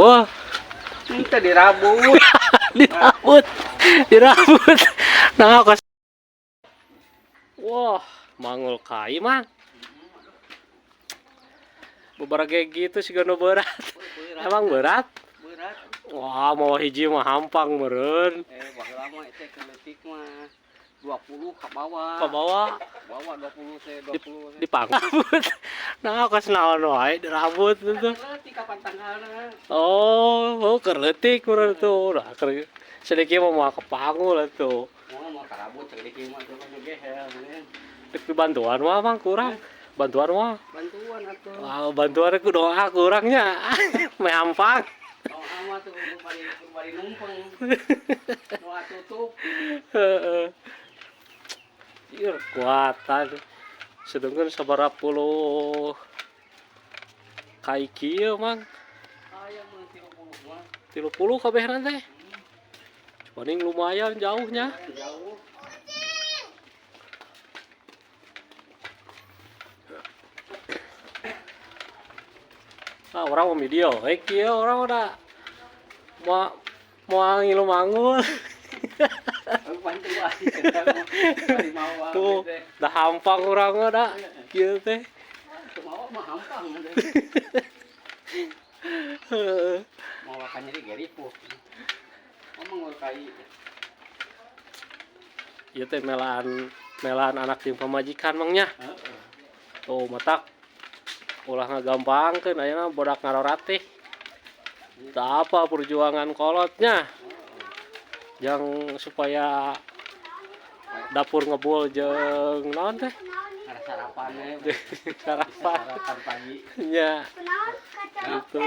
Manggul. Kita dirabut. Dirabut. Dirabut. Nah, kos. Wah, manggul kai mah. Beberapa kayak gitu sih nu berat. Emang berat? Berat. Wah, mau hiji mah hampang meureun. Baheula mah teh keleutik mah 20 ka bawah. Ka bawah. Bawah 20 teh 20. Dipangbut. Nah, kos naon wae dirabut itu. Leutik kapan tanggalna? Oh, oh keur leutik meureun tuh. Nah, keur sedikit mah moal kepanggul atuh. Moal moal karabut sedikit mah teh mah gehel. Dek bantuan mah mang kurang. Bantuan mah. Bantuan atuh. Wah, bantuan aku doa kurangnya. Meh hampang. Doa mah tuh bari bari numpeng. Doa tutup. Heeh. Ieu kuatan. Sedangkan sabaraha puluh kai kieu mang. Aya mah 30 mah. 30 kabehna teh. Paling lumayan jauhnya. Jauh. Ah, orang mau video, eh kieu orang udah mau mau ngilu manggul. Bantuan. Bari mawa Tuh, teh. dah hampang orang mah dah kieu teh. Mawa mah hampang teh. Heeh. Mawa ka nyeri geripuh. Ngomong kai. Ieu teh melaan melaan anak jeung pamajikan mang nya. Heeh. Tuh matak ulah ngagampangkeun ayeuna bodak ngaroratih. Teu apa perjuangan kolotnya yang supaya dapur ngebul jeung naon teh? Ada sarapan we. Sarapan. Sarapan pagi. Nya. Gitu.